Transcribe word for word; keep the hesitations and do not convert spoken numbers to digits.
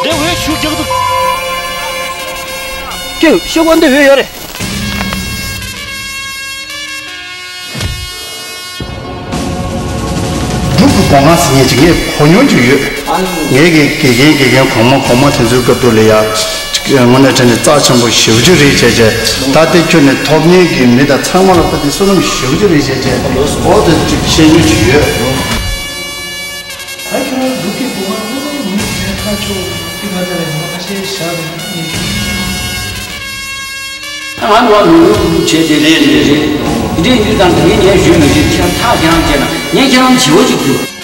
འདི་འོས་ཞུ་རྒྱག་འདུག་ཀྱེ་ཤོག་གོ་འདི་འོས་ཡོད་རེད། འབྲུག་གི་སྒོ་ང་ཟེར་མཁན་ཅིག་ངས་གོ་མྱོང་ཅིག་ཡོད། ངའི་གི་དགེ་རྒན་དགེ་རྒན་གོང་མ་གོང་མ་དེ་ཚོའི་སྐབས་དུས་ལ་ཡ། དངོས་གནས་དྲང་གནས་རྩ་ཆེན་པོ་ཞེ་པོ་ཅིག་རེད་བྱས་བྱས། ད་ལྟའི་ཁྱོན་ནས་ཐོབ་མཁན་གྱི་མི་དང་ཚང་མ་ལ་ད་དེ་བསོད་ནམས་ཞེ་པོ་ཅིག་རེད་བྱས་བྱས། འོ་དེ་ཅིག་བཤད་མྱོང་ཅིག་ཡོད། ད་ཁྱོད་རང་འབྲུག་གི་སྒོ་ང་སྔོན་མ་ཡིན་ཟེར་ཁ་ཕྱོགས་དེ་ང་ཚོ་ལ་ཉི་མ་ཁ་ཤས་བཞག་རེད་ངས། ང་ནུ་བ་ནུ་ནུ་ནུ་བྱས་ཏེ་རེད་རེད་རེད། འདི་འདི་དང་ངས་ངས་ཞུས་མི་ཤེས། ཁྱེད་ཐག་རྒྱང་བྱས་ན་ངས་ཁྱེད་རང་བྱིའུ་ཅིག་རྒྱུག